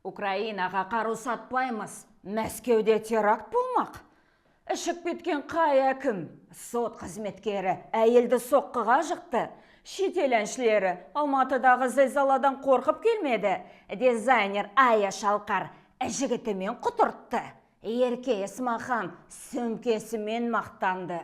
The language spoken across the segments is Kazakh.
Украинаға қару сатпаймыз, Мәскеуде теракт болмақ. Ішіп кеткен қай әкім, сот қызметкері әйелді соққыға жықты. Шетел әншілері Алматыдағы зілзаладан қорқып келмеді. Дизайнер Ая Шалқар жігітімен құтыртты. Ерке Есмахан сөмкесімен мақтанды.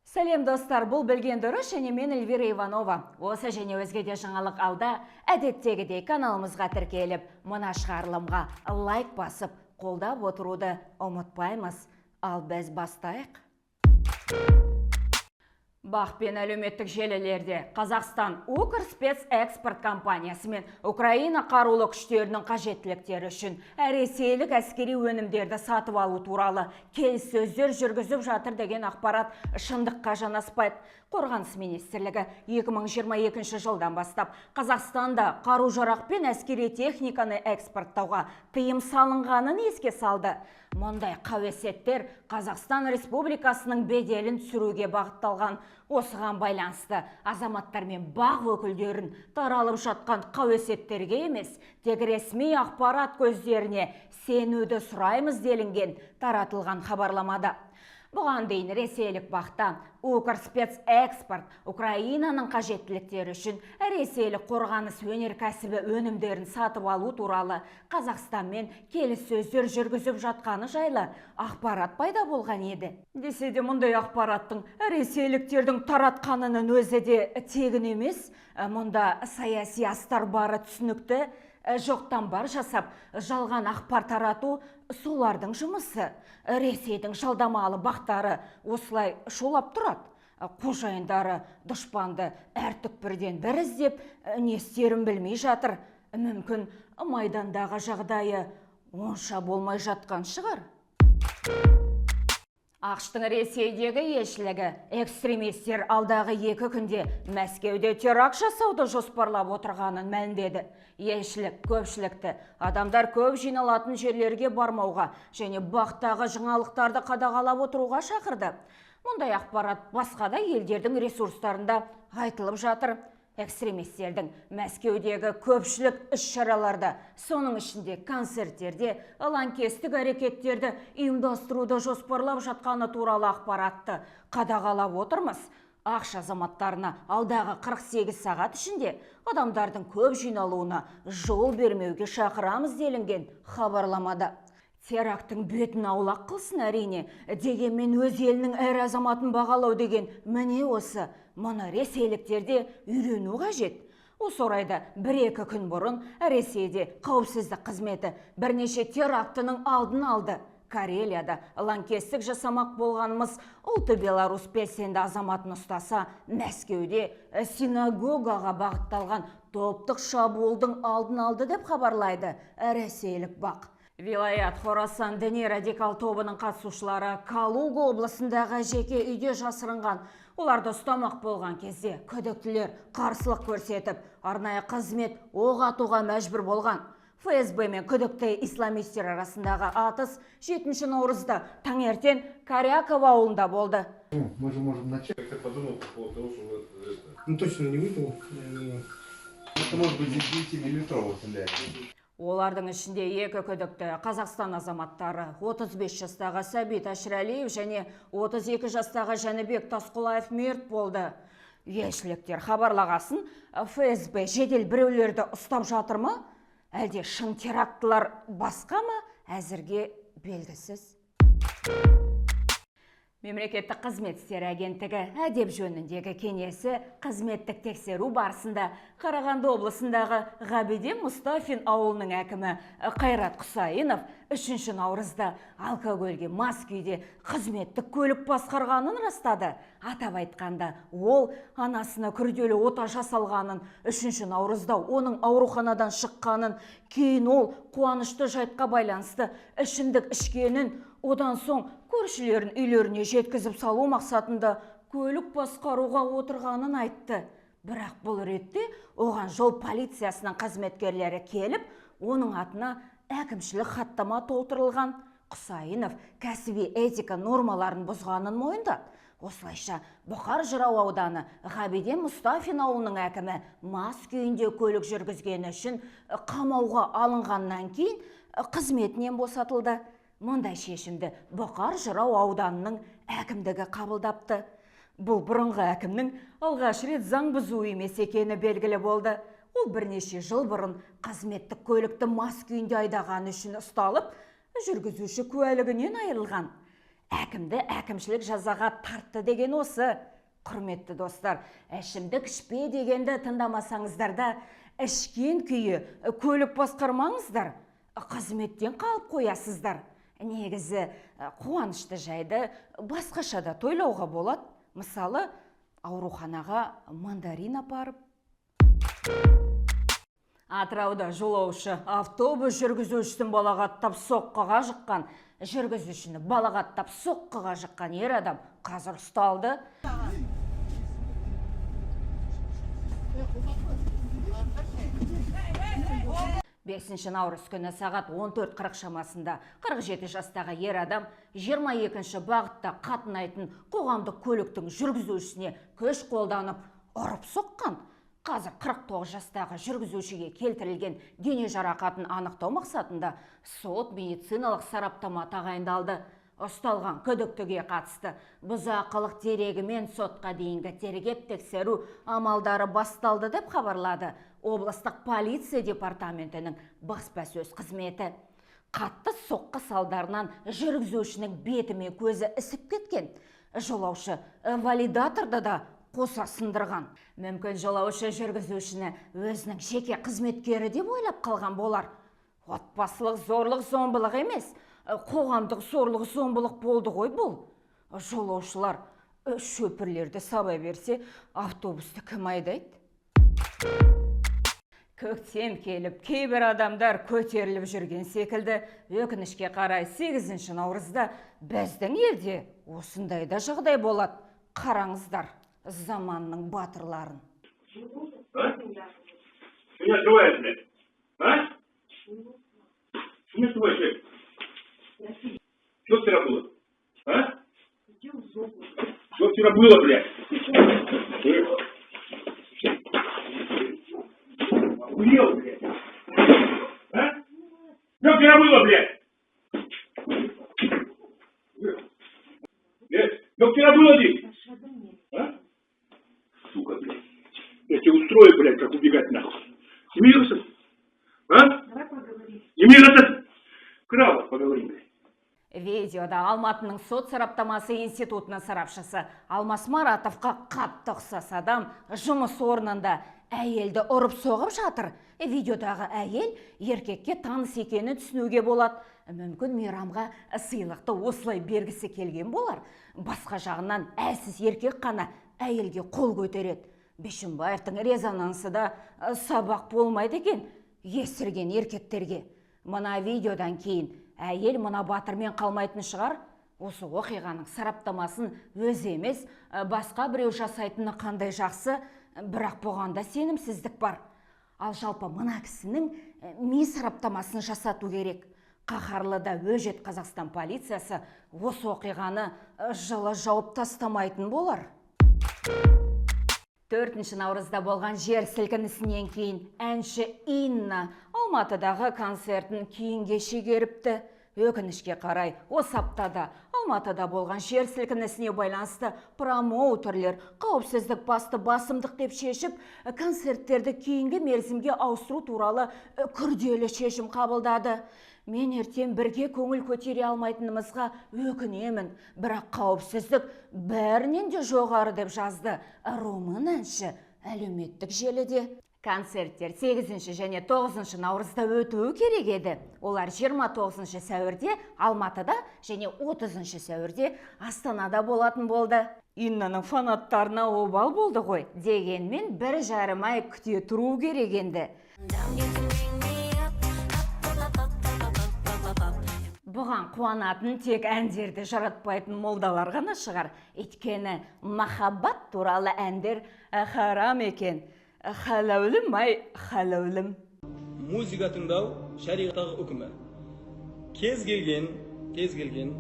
Сәлем, достар, бұл «Білген дұрыс» және мен, Эльвира Иванова. Осы және өзге де жаңалық алда. Әдеттегідей каналымызға тіркеліп, мына шығарылымға лайк басып, қолдап отыруды ұмытпаймыз. Ал біз бастайық. БАҚ пен әлеуметтік желілерде Қазақстан Укрспецэкспорт компаниясы мен Украина қарулы күштерінің қажеттіліктері үшін ресейлік әскери өнімдерді сатып алу туралы келіссөздер жүргізіп жатыр деген ақпарат шындыққа жанаспайды. Қорғаныс министрлігі 2022 жылдан бастап Қазақстанда қару-жарақ пен әскери техниканы экспорттауға тыйым салынғанын еске салды. Мұндай қауесеттер Қазақстан Республикасының беделін түсіруге бағытталған. Осыған байланысты азаматтар мен БАҚ өкілдерін таралып жатқан қауесеттерге емес, тек ресми ақпарат көздеріне сенуді сұраймыз, делінген таратылған хабарламада. Бұған дейін ресейлік БАҚта Укрспецэкспорт Украинаның қажеттіліктері үшін ресейлік қорғаныс өнеркәсібі өнімдерін сатып алу туралы Қазақстанмен келіссөздер жүргізіп жатқаны жайлы ақпарат пайда болған еді. Десе де, мұндай ақпараттың ресейліктердің таратқанының өзі де тегін емес. Мұнда саяси астар бары түсінікті. Жоқтан бар жасап, жалған ақпар тарату солардың жұмысы. Ресейдің жалдамалы БАҚтары осылай шулап тұрады. Қожайындары дұшпанды әр түкпірден бір іздеп, не істерін білмей жатыр. Мүмкін, майдандағы жағдайы онша болмай жатқан шығар. АҚШ-тың Ресейдегі елшілігі экстремистер алдағы 2 күнде Мәскеуде теракт жасауды жоспарлап отырғанын мәлімдеді. Елшілік көпшілікті адамдар көп жиналатын жерлерге бармауға және БАҚ-тағы жаңалықтарды қадағалап отыруға шақырды. Мұндай ақпарат басқа да елдердің ресурстарында айтылып жатыр. Экстремистердің Мәскеудегі көпшілік іс-шараларда, соның ішінде концерттерде лаңкестік әрекеттерді ұйымдастыруды жоспарлап жатқаны туралы ақпаратты қадағалап отырмыз. АҚШ азаматтарына алдағы 48 сағат ішінде адамдардың көп жиналуына жол бермеуге шақырамыз, делінген хабарламада. Терактың бетін аулақ қылсын, әрине, дегенмен өз елінің әр азаматын бағалау деген міне осы. Мұны ресейліктерде үйрену қажет. Осы орайда 1-2 күн бұрын Ресейде қауіпсіздік қызметі бірнеше терактының алдын алды. Карелияда лаңкестік жасамақ болғанымыз ұлты белорус белсенді азаматын ұстаса, Мәскеуде синагогаға бағытталған топтық шабуылдың алдын алды деп хабарлайды ресейлік БАҚ. Вилаят Хорасан діни радикал тобының қатысушылары Калуга облысындағы жеке үйде жасырынған. Оларды ұстамақ болған кезде күдіктілер қарсылық көрсетіп, арнайы қызмет оқ атуға мәжбүр болған. ФСБ мен күдікті исламистер арасындағы атыс 7 наурызда таңертең Коряково ауылында болды. Ну, мы же можем начать. Я подумал по поводу того, что вы это, Ну, точно не выпил. Я думаю. Это может быть 9-миллиметровый финляндия. Олардың ішінде екі күдікті Қазақстан азаматтары: 35 жастағы Сәбит Әшірәлиев және 32 жастағы Жәнібек Тасқұлаев мерт болды. Елшіліктер хабарлағасын, ФСБ жедел біреулерді ұстап жатыр ма? Әлде шын терактылар басқа ма? Әзірге белгісіз. Мемлекеттік қызмет істері агенттігі әдеп жөніндегі кеңесі қызметтік тексеру барысында Қарағанды облысындағы Ғабиден Мұстафин ауылының әкімі Қайрат Құсайынов 3 наурызда алкогольге мас күйде қызметтік көлік басқарғанын растады. Атап айтқанда, ол анасына күрделі ота жасалғанын, 3 наурызда оның ауруханадан шыққанын, кейін ол қуанышты жайтқа байланысты ішімдік ішкенін, одан соң көршілерін үйлеріне жеткізіп салу мақсатында көлік басқаруға отырғанын айтты. Бірақ бұл ретте оған жол полициясының қызметкерлері келіп, оның атына әкімшілік хаттама толтырылған. Құсайынов кәсіби этика нормаларын бұзғанын мойындады. Осылайша, Бұқар жырау ауданы Ғабиден Мұстафин ауылының әкімі мас күйінде көлік жүргізгені үшін қамауға алынғаннан кейін қызметінен босатылды. Мұндай шешімді Бұқар жырау ауданының әкімдігі қабылдапты. Бұл бұрынғы әкімнің алғаш рет заң бұзу емес екені белгілі болды. Ол бірнеше жыл бұрын қызметтік көлікті мас күйінде айдағаны үшін ұсталып, жүргізуші куәлігінен айырылған. Әкімді әкімшілік жазаға тартты деген осы. Құрметті достар, ішімдік ішпе дегенді тыңдамасаңыздар да, ішкен күйі көлік басқармаңыздар, қызметтен қалып қоясыздар. Негізі, қуанышты жайды басқаша да тойлауға болады. Мысалы, ауруханаға мандарин апарып. Атырауда жолаушы автобус жүргізушісін балағаттап соққыға жыққан. Жүргізушіні балағаттап соққыға жыққан ер адам қазір ұсталды. 5 наурыз күні сағат 14:40 шамасында 47 жастағы ер адам 22-ші бағытта қатынайтын қоғамдық көліктің жүргізушісіне күш қолданып ұрып соққан. Қазір 49 жастағы жүргізушіге келтірілген дене жарақатын анықтау мақсатында сот медициналық сараптама тағайындалды. Ұсталған күдіктіге қатысты бұзақылық дерегімен сотқа дейінгі тергеп тексеру амалдары басталды деп хабарлады облыстық полиция департаментінің баспасөз қызметі. Қатты соққы салдарынан жүргізушінің беті мен көзі ісіп кеткен. Жолаушы валидаторды да қоса сындырған. Мүмкін жолаушы жүргізушіні өзінің жеке қызметкері деп ойлап қалған болар. Отбасылық зорлық зомбылық емес, қоғамдық зорлық зомбылық болды ғой бұл. Жолаушылар шөпірлерді сабай берсе, автобусты кім айдайды? Көктем келіп, кейбір адамдар көтеріліп жүрген секілді. Өкінішке қарай 8 наурызда біздің елде осындай да жағдай болады. Қараңыздар заманның батырларын. А? Ты не открываешь, блядь? А? Ты не открываешь, блядь? Что вчера было? А? Что вчера было, блядь? Охуел, блядь? А? Что вчера было, блядь? Блядь, что вчера было, Дим? А? Сука, блядь. Я тебе устрою, блядь, как убегать нахуй. Не мирился? А? Давай поговорим. Не мирился? Крава, поговорим, блядь. Видеода Алматының сот сараптамасы институтының сарапшысы Алмас Маратовқа қатты ұқсас адам жұмыс орнында әйелді ұрып соғып жатыр. Видеодағы әйел еркекке таныс екенін түсінуге болады. Мүмкін Мейрамға сыйлықты осылай бергісі келген болар. Басқа жағынан әлсіз еркек қана әйелге қол көтереді. Бишімбаевтың резонансы да сабақ болмайды екен есірген еркектерге. Мына видеодан кейін әйел мына батырмен қалмайтын шығар. Осы оқиғаның сараптамасын өзі емес, басқа біреу жасайтыны қандай жақсы, бірақ бұған да сенімсіздік бар. Ал жалпы мына кісінің ми сараптамасын жасату керек. Қаһарлы да өжет Қазақстан полициясы осы оқиғаны жылы жауып тастамайтын болар. 4 наурызда болған жер сілкінісінен кейін әнші Инна Алматыдағы концертін кейінге шегеріпті. Өкінішке қарай, осы аптада Алматыда болған жер сілкінісіне байланысты промоутерлер қауіпсіздік басты басымдық деп шешіп, концерттерді кейінгі мерзімге ауыстыру туралы күрделі шешім қабылдады. Мен ертең бірге көңіл көтере алмайтынымызға өкінемін, бірақ қауіпсіздік бәрінен де жоғары деп жазды румын әнші әлеуметтік желіде. Концерттер 8 және 9 наурызда өтуі керек еді. Олар 29 сәуірде Алматыда және 30 сәуірде Астанада болатын болды. Иннаның фанаттарына обал болды ғой. Дегенмен 1,5 ай күте тұру керек енді. Бұған қуанатын тек әндерді жаратпайтын молдалар ғана шығар. Өйткені махаббат туралы әндер харам екен. Халаулым ай, халаулым. Музыка тыңдау шариғаттағы үкімі. Кез келген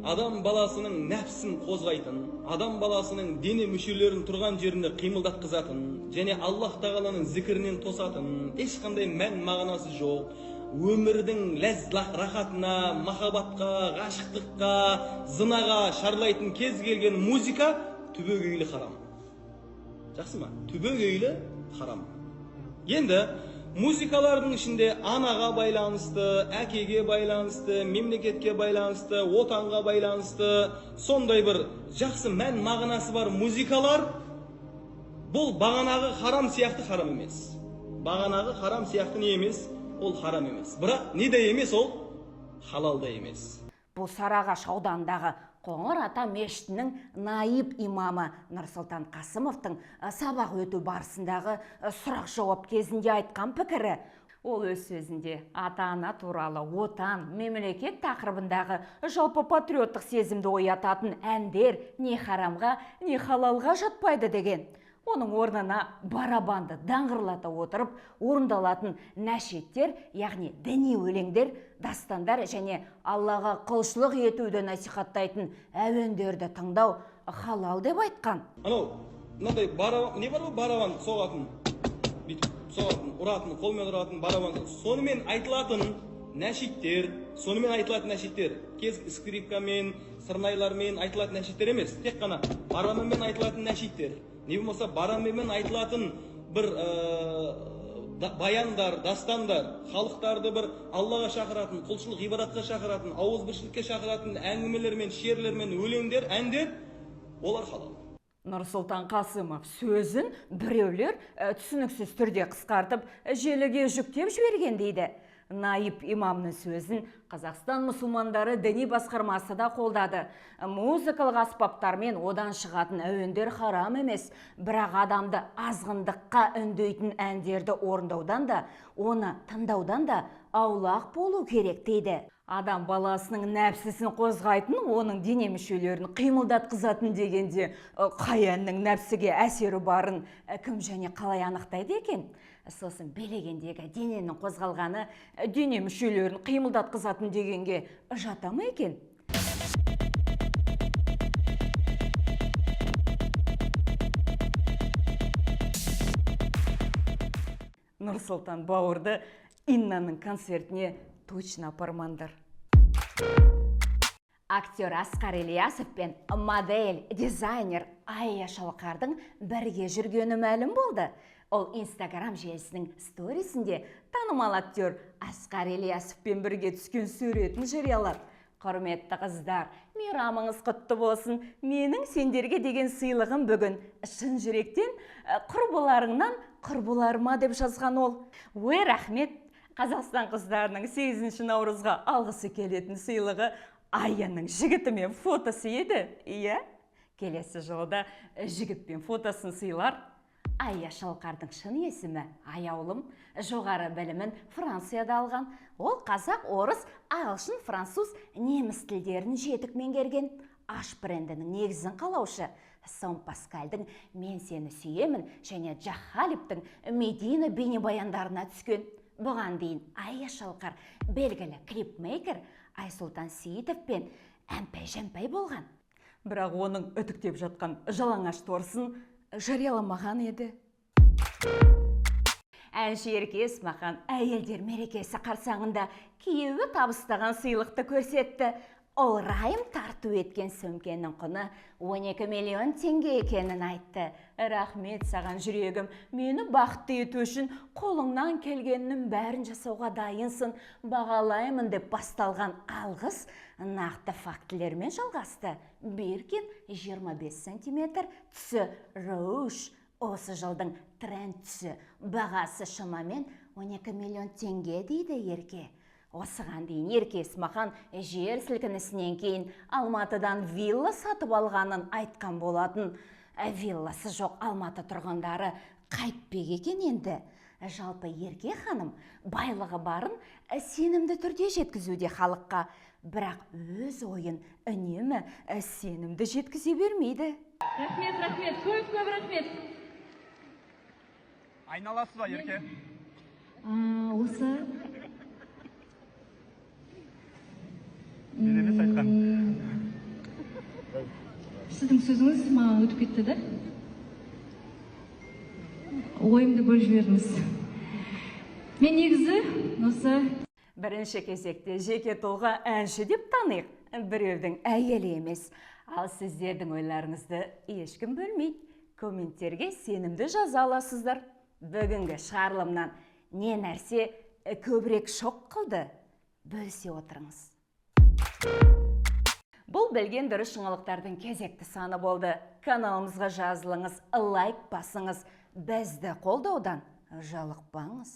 Адам баласының нәпсін қозғайтын, адам баласының дене мүшелерін тұрған жерінде қимылдатқызатын және Аллах тағаланың зікірінен тосатын, ешқандай мән мағынасы жоқ, өмірдің ләззат рахатына, махаббатқа, ғашықтыққа, зынаға шарлайтын кез келген музыка түбегейлі харам. Жақсы ма? Түбегейлі харам. Енді музыкалардың ішінде анаға байланысты, әкеге байланысты, мемлекетке байланысты, отанға байланысты сондай бір жақсы мән мағынасы бар музыкалар, бұл бағанағы харам сияқты харам емес. Бағанағы харам сияқты не емес, ол харам емес. Бірақ не де емес, ол халал да емес. Бұл Сарыағаш ауданындағы Қоңыр ата мешітінің наиб имамы Нұрсұлтан Қасымовтың сабақ өту барысындағы сұрақ-жауап кезінде айтқан пікірі. Ол өз сөзінде ата-ана туралы, отан, мемлекет тақырыбындағы жалпы патриоттық сезімді оятатын әндер не харамға, не халалға жатпайды деген. Оның орнына барабанды даңғырлата отырып орындалатын нәшеттер, яғни діни өлеңдер, дастандар және Аллаға құлшылық етуді насихаттайтын әуендерді тыңдау халал деп айтқан. Анау мынандай барабан, не бар ғой, барабан соғатын, бүйтіп соғатын, ұратын, қолмен ұратын барабан, сонымен айтылатын нәшиттер, сонымен айтылатын нәшиттер, кез скрипкамен, сырнайлармен айтылатын нәшиттер емес, тек қана барабанмен айтылатын нәшиттер. Не болмаса барабанмен айтылатын бір баяндар, дастандар, халықтарды бір Аллаға шақыратын, құлшылық ғибадатқа шақыратын, ауызбіршілікке шақыратын әңгімелер мен шерлер мен өлеңдер, әндер, олар халал. Нұрсұлтан Қасымов сөзін біреулер түсініксіз түрде қысқартып, желіге жүктеп жіберген дейді. Наиб имамның сөзін Қазақстан мұсылмандары діни басқармасы да қолдады. Музыкалық аспаптармен одан шығатын әуендер харам емес, бірақ адамды азғындыққа үндейтін әндерді орындаудан да, оны тыңдаудан да аулақ болу керек дейді. Адам баласының нәпсісін қозғайтын, оның дене мүшелерін қимылдатқызатын дегенде, қай әннің нәпсіге әсері барын кім және қалай анықтайды екен? Сосын билегендегі дененің қозғалғаны дене мүшелерін қимылдатқызатын дегенге жата ма екен? Нұрсұлтан бауырды Иннаның концертіне точно апармаңдар. Актер Асқар Ильясов пен модель, дизайнер Айя Шалқардың бірге жүргені мәлім болды. Ол Инстаграм желісінің сторисінде танымал актер Асқар Ильясовпен бірге түскен суретін жариялады. Құрметті қыздар, мейрамыңыз құтты болсын. Менің сендерге деген сыйлығым бүгін шын жүректен құрбыларыңнан құрбыларыма деп жазған ол. Ой, рахмет. Қазақстан қыздарының 8 наурызға алғысы келетін сыйлығы Аяның жігітімен фотосы еді. Иә, келесі жылы да жігітпен фотосын сыйлар. Айя Шалқардың шын есімі Аяулым, жоғары білімін Францияда алған. Ол қазақ, орыс, ағылшын, француз, неміс тілдерін жетік меңгерген. Аш брендінің негізін қалаушы. Сом Паскальдың «Мен сені сүйемін» және Джах Халибтің «Медина» бейнебаяндарына түскен. Бұған дейін Айя Шалқар белгілі клипмейкер Айсұлтан Сейітовпен әмпәй-жәмпәй болған. Бірақ оның үтіктеп жатқан жалаңаш торсын жарияламаған еді. Әнші Ерке Есмахан әйелдер мерекесі қарсаңында күйеуі табыстаған сыйлықты көрсетті. Ол Райым тарту еткен сөмкенің құны 12 миллион теңге екенін айтты. Рахмет саған, жүрегім, мені бақытты ету үшін қолыңнан келгеннің бәрін жасауға дайынсың, бағалаймын деп басталған алғыс нақты фактілермен жалғасты. Биркин 25 сантиметр, түсі роуш, осы жылдың тренд түсі, бағасы шамамен 12 миллион теңге дейді Ерке. Осыған дейін Ерке Есмахан жер сілкінісінен кейін Алматыдан вилла сатып алғанын айтқан болатын. Вилласы жоқ Алматы тұрғындары қайтпек екен енді. Жалпы Ерке ханым байлығы барын сенімді түрде жеткізуде халыққа. Бірақ өз ойын үнемі сенімді жеткізе бермейді. Рахмет, рахмет, көп-көп рахмет. Айналасыз ба, Ерке? Осы Мен емес айтқан. Сіздің сөзіңіз маған өтіп кетті да, ойымды бөліп жібердіңіз. Мен негізі осы Бірінші кезекте жеке тұлға, әнші деп таниық, біреудің әйелі емес. Ал сіздердің ойларыңызды ешкім бөлмейді. Комменттерге сенімді жаза аласыздар. Бүгінгі шығарылымнан не нәрсе көбірек шок қылды? Бөлісе отырыңыз. Бұл білген дұрыс жаңалықтардың кезекті саны болды. Каналымызға жазылыңыз, лайк басыңыз. Бізді қолдаудан жалықпаңыз.